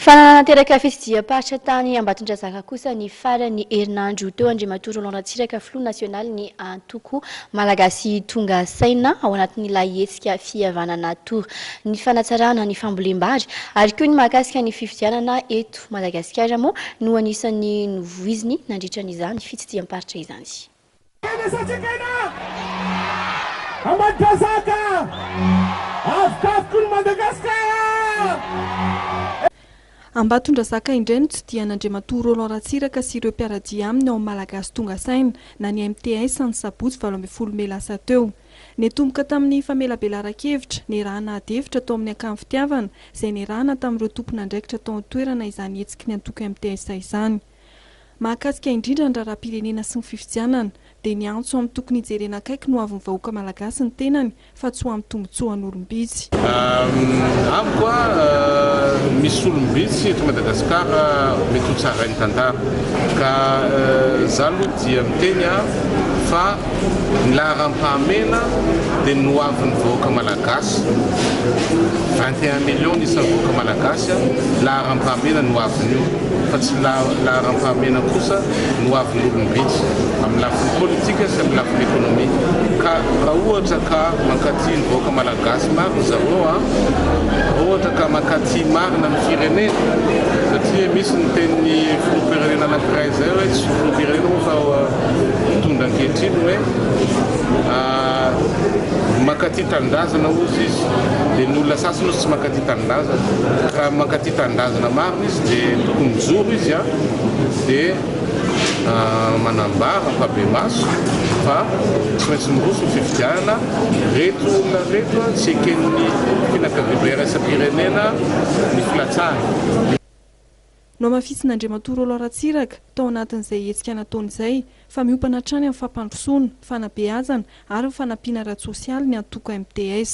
Fa nanatanteraka fitsidiham-paritra tany Ambatondrazaka kosa ny faran'ny herinandro teo Andriamatoa Roland Ratsiraka, filoha nasionalin'ny antoko Malagasy Tonga Saina, ao anatin'ilay hetsika Fihavanana Tour. Ny fanatsarana ny fambolem-bary ary koa ny mahakasika ny fifidianana eto Madagasikara moa no anisan'ny novoiziny nandritra an'izany fitsidiham-paritra izany. Ambatondrazaka! Avokavoko ny Madagasikara! Ambatondrazaka indray no tsidihan'Andriamatoa Roland Ratsiraka sy ireo mpiara-dia aminy ao amin'ny Malagasy Tonga Saina na ny MTS ny sabotsy 18 mey lasa teo. Nitomboka tamin'ny famelabelaran-kevitra, niarahana ady hevitra tao amin'ny Akany Fitiavana, izay niarahana tamin'ireo tompon'andraikitra tao an-toerana izany hetsiky ny antoko MTS izany. Mahakasika indrindra ny raharaham-pirenena sy ny fifidianana, dia niantso amin'ny tokony hijerena akaiky ny hoavin'ny vahoaka malagasy ny tenany fa tsy ho amin'ny tombontsoan'olom-bitsy. Amiko misy olom-bitsy eto Madagascar mety ho tsarain'ny tantara ka za aloha dia miteny fa ny laharam-pahamehana dia ny hoavin'ny vahoaka malagasy, 21 millions ny isan'ny vahoaka malagasy, laharam-pahamehana ny hoavin'io. fa tsy laharam-pahamehana kosa ny ho avin'ny olom-bitsy amin'ny lafiny politika sy amin'ny lafiny ekonomia. Ka raha ohatra ka mankaty ny vahoaka malagasy marina zareo an, raha ohatra ka mankaty marina ny firenena, satria misy ny tenin'ny filoham-pirenena anankiray izay hoe, tsy filoham-pirenena moa fa mpitondra ankehitriny hoe, mankaty tanindrazana hozy izy, dia ny olona sasany hozy tsy mankaty tanindrazana. Raha mankaty tanindrazana marina izy dia tokony mijoro izy an, dia manambara ampahibemaso fa tsy maintsy miroso ny fifidianana, reto olona reto an tsy eken'ny fianakaviambe iraisam-pirenena ny filatsahany. Nohamafisin'Andriamatoa Roland Ratsiraka, tao anatin'izay hetsika nataony izay, fa miompana hatrany amin'ny fampandrosoana, fanabeazana ary ny fanampiana ara-tsosialy ny antoko MTS.